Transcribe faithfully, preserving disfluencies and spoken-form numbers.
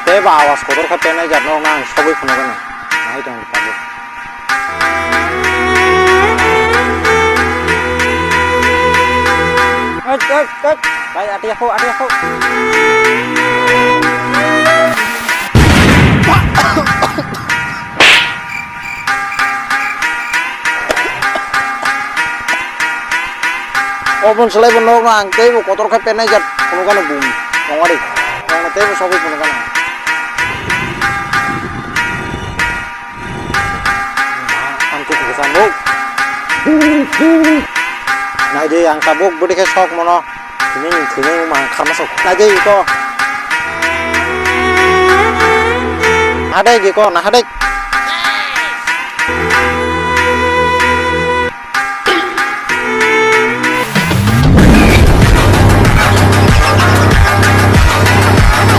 Tei ba awas kotor khe penai jat no ang sogwi phunukgano. Nai tong tabuk. Oi, oi, oi. Bai, ati aku, ati aku. Obon selai bo nok ang tei bo kotor khe penai jat phunukgano bum. Tongari. Tongno tei bo sogwi phunukgano. Ang kuku kesan bo. Nai de ang tabuk bwdikhe sok mono. Tini ni tini mang kharma sok. Nai de iko. Hadek iko, na hadek.